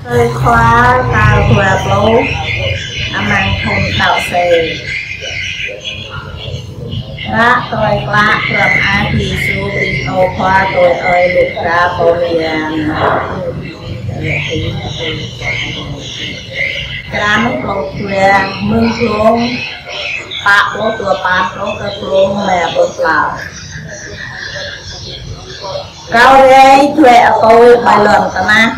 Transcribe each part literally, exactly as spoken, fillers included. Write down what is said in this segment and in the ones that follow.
Tơlơi Khua tal dua pluh amăng thun đăo sĕ. Ră tơlơi klă hrŏm Ơi Yêsu Kristô Khua tui Ơi Luka pô mơyang. Črăn pluh dua, mơ̆ng glông pă pluh dua păn truh kơ glông rơma pluh klâo. Kâo rai djuai apui ƀơi lŏn tơnah.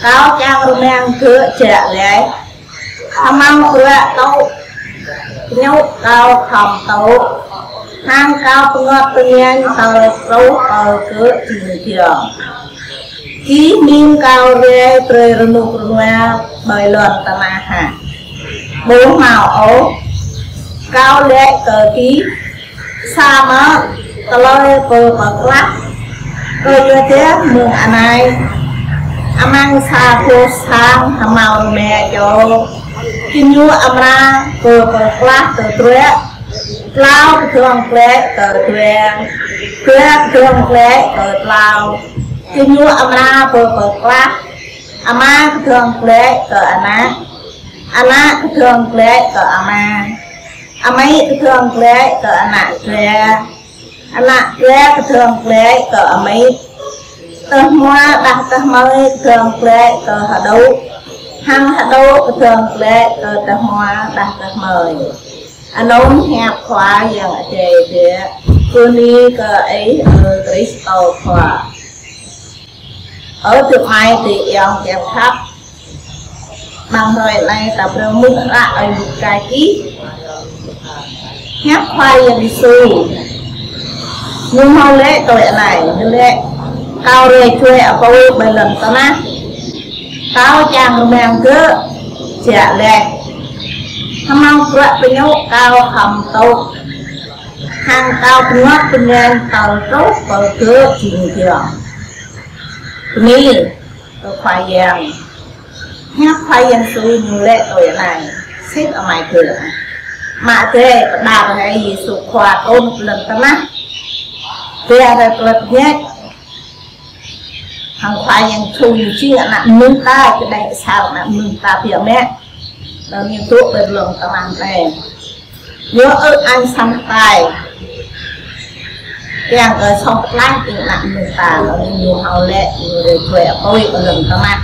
Kâo čang rơmang gơ̆ jă laih. Hơmâo bruă tŭ pơñŭ Kâo khŏm tŭ. Hăng Kâo pơngot pơngiăng tơl truh pơ gơ̆ jing giŏng. Gih mĭn Kâo rai brơi rơnŭk rơnua ƀơi lŏn tơnah hă? Ƀu hmâo ôh. Kâo laĭ kơ gih, samơ̆ tơlơi pơpơklah kơ Yuđa mơ̆ng anai, amăng sa boh sang hơmâo rơma čô, gơñu amra pơpơklah tơdruă, klâo kơdơ̆ng glaĭ kơ dua, dua kơdơ̆ng glaĭ kơ klâo, gơñu amra pơpơklah, ama kơdơ̆ng glaĭ kơ ană, ană kơdơ̆ng glaĭ kơ ama, amĭ kơdơ̆ng glaĭ kơ ană dra, ană dra kơdơ̆ng glaĭ kơ amĭ, tơhmua đah tơhmơi kơdơ̆ng glaĭ kơ hơđŭ, hăng hơđŭ kơdơ̆ng glaĭ kơ tơhmua đah tơhmơi. Anŭn hiăp Khua Yang Adai biă. Bơni kơ Ih, ơ Kristô Khua. Ơ adơi amai adơi ayŏng kiăng khăp. Amăng hrơi anai ta phrâo mơ̆ng hră Ơi Luka čih. Hiăp Khua Yang Yêsu. Ñu hmâo laĭ tui anai, ñu laĭ: Kâo rai djuai apui ƀơi lŏn tơnah. Kâo čang rơmang gơ̆ jă laih. Hơmâo bruă pơñŭ Kâo khŏm tŭ. Hăng Kâo pơngot pơngiăng tơl truh pơ gơ̆ jing giŏng. Bơni kơ Khua Yang. Hiăp Khua Yang Yêsu ñu laĭ tui anai. Sĭt amai gơ̆. Mă Adai pơđar rai Yêsu Khua trŭn pơ lŏn tơnah. Pơđar rai pơlăt ñĕt. Hăng Khua Yang Yêsu ñu jing ană mơnuih ta, kơđeh asar ană mơnuih ta biă mă. Anŭn ñu dŏ ƀơi lŏn tơnah anai. Ñu ư añ săn tai. Kiăng kơ soh pơklaih ƀing ană mơnuih ta, anŭn ñu hmâo laĭ, ñu rai djuai apui ƀơi lŏn tơnah.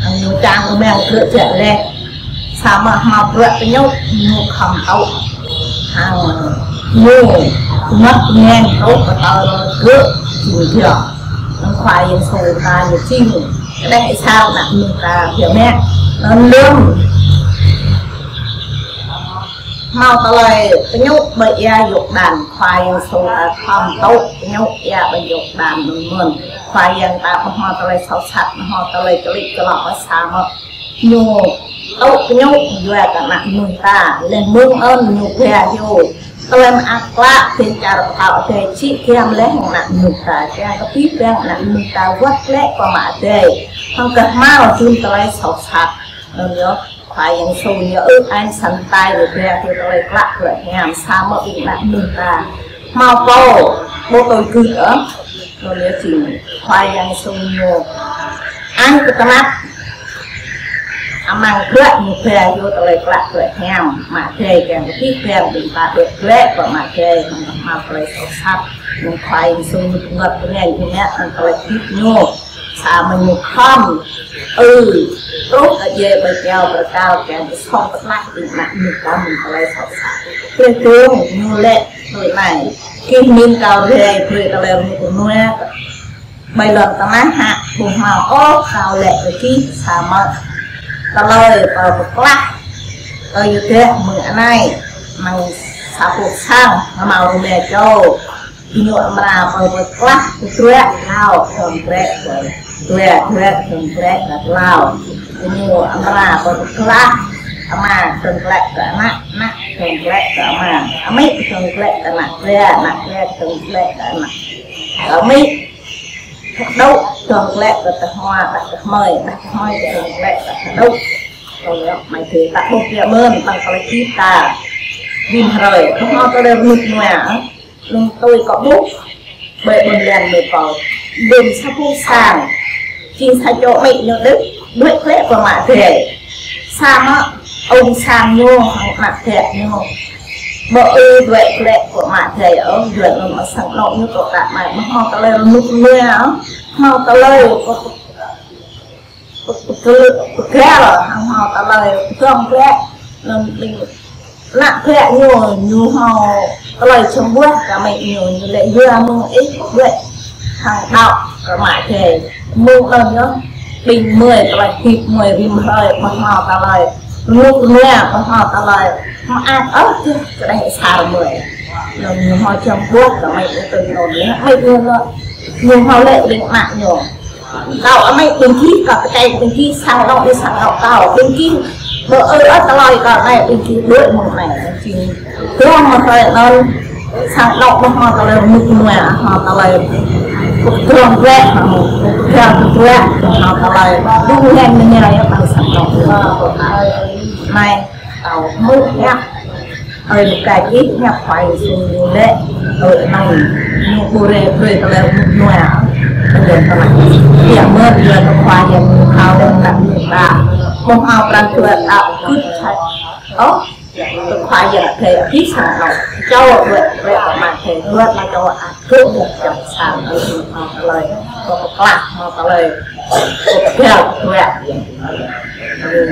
Hăng ñu čang rơmang gơ̆ jă laih. Samơ̆ hmâo bruă pơñŭ ñu khŏm tŭ. Hăng ñu pơngot pơngiăng truh pơ tơl gơ̆ jing giŏng. Anŭn Khua Yang Yêsu ta ñu jing kơđeh asar ană mơnuih ta biă mă. Anŭn lơ̆m hmâo tơlơi pơñŭ ƀơi ia Yôrdan, Khua Yang Yêsu ta khŏm tŭ pơñŭ ia ƀơi Yôrdan anŭn mơ̆n. Khua Yang ta ƀu hmâo tơlơi soh sat, hmâo tơlơi čơlĭ čơlŏk ôh, samơ̆ ñu tŭ pơñŭ yua kơ ană mơnuih ta, laih mơ̆ng anŭn ñu ba hyu tơlơi mơak klă, ƀing čar pơtao Adai čih giăm laih hăng ană mơnuih ta, kiăng kơ abih bang ană mơnuih ta wơ̆t glaĭ pơ Ama Adai, hăng kơ hmâo jum tơlơi soh sat. Anŭn yơh, Khua Yang Yêsu ñu ư añ săn tai, ñu ba hyu tơlơi klă tơlơi hiam, samơ̆ ƀing ană mơnuih ta hmâo pô ƀu tui gưt ôh. Anŭn yơh jing Khua Yang Yêsu ñu añ kơ tơnap. Amăng bruă ñu ba hyu tơlơi klă tơlơi hiam, Ama Adai kiăng kơ abih bang ƀing ta đuaĭ glaĭ pơ Ama Adai, hăng kơ hmâo tơlơi soh sat. Anŭn Khua Yang Yêsu ñu pơngot pơngiăng ñu mă, hăng tơlơi hơdip ñu. Samơ̆ ñu khŏm ư truh kơ djai ƀơi kơyâo bơrơkal kiăng kơ soh pơklaih ƀing ană mơnuih ta mơ̆ng tơlơi soh sat. Laih dơ̆ng ñu laĭ tui anai: Gih mĭn Kâo rai brơi tơlơi rơnŭk rơnua ƀơi lŏn tơnah hă? Ƀu hmâo ôh, Kâo laĭ kơ gih, samơ̆ tơlơi pơklaih kơ Yuđa mơ̆ng anai, amăng sa boh sang hmâo rơma čô, gơñu amra pơklaih tơdruă, klâo kơdơ̆ng glaĭ kơ dua, dua kơdơ̆ng glaĭ kơ klâo. Gơñu amra pơklaih, ama kơdơ̆ng glaĭ kơ ană, ană kơdơ̆ng glaĭ kơ ama, amĭ kơdơ̆ng glaĭ kơ ană dra, ană dra kơdơ̆ng glaĭ kơ ană amĭ. Hơđŭ kơdơ̆ng glaĭ kơ tơhmua, đah tơhmơi, đah tơhmơi kơdơ̆ng glaĭ kơ hơđŭ. Kơ yơh, amai adơi ta ƀuh biă mơ̆n, amăng tơlơi hơdip ta. Ƀing hrơi, kơ hmâo tơlơi rơnŭk rơnua, anŭn tui kâo ƀuh ƀơi ƀôn lan Nê Pô. Ƀing sa boh sang, jing sa čô amĭ ñu đôč. Đuaĭ klĕ kơ mă drơi. Sang mă, ung sang ñu, hăng mă drơi ñu. Bơ ư đuaĭ klĕ kơ mă drơi, ơ, đuaĭ mă sang nŏ ñu tŏ tă mai, mă hmâo tơlơi rơnŭk rơnua, ơ. Hmâo tơlơi, pơgăl, hăng hmâo tơlơi pơdrŏng klĕ. Nŭn ƀing ană bă ñu, ñu hmâo tơlơi čơmbuah kơ amĭ ñu, ñu lĕ yua mơ̆ng ih đuaĭ hăng đaŏ kơ mă drơi. Mơ̆ng anŭn yơh, ƀing mơi tơlơi hip mơi rĭm hrơi, ƀu hmâo tơlơi rơnŭk rơnua, ƀu hmâo tơlơi mơak ôh, čih kơ đeh sa mơi. Anŭn ñu hmâo čơmbuah kơ amĭ ñu tui anŭn yơh, amĭ ñu lĕ, ñu hmâo lĕ ƀing ană ñu. Kâo amĭ ƀing gih, kâo tơkai ƀing gih, sang nŏ ih sang nŏ kâo. Ƀing gih, bơ ư ơ tơlơi kâo anai, ƀing gih đuaĭ mơ̆ng anai. Jing drŏng mă tơlơi anŭn, sang nŏ ƀu hmâo tơlơi rơnŭk rơnua, hmâo tơlơi pơdrŏng klĕ, hmâo pơgăl klĕ, hmâo tơlơi đŭng hlen mơñai yơh ƀing sang nŏ. Anai, kâo hmư̆ hiăp. Ơi, lu kai ih hiăp Khua Yêsu ñu lĕ, ơi, anai, ñu ƀu rai brơi tơlơi rơnŭk rơnua. Tơlơi tơlơi. Biă mơ̆n, biă mơ̆n Khua Yang ñu thâo lĕ ta ñu ta. Ƀu hmâo pran jua ta kưt čăt. Ơ, Khua Yang thâo ih sang nŏ. Čô đuaĭ, đuaĭ kơ mă drơi, đuaĭ mă čô ăt kưt đuaĭ čô sang, ơi, hmâo tơlơi. Ƀu pơklah, hmâo tơlơi. Ƀu pơgăl, đuaĭ. Ơi.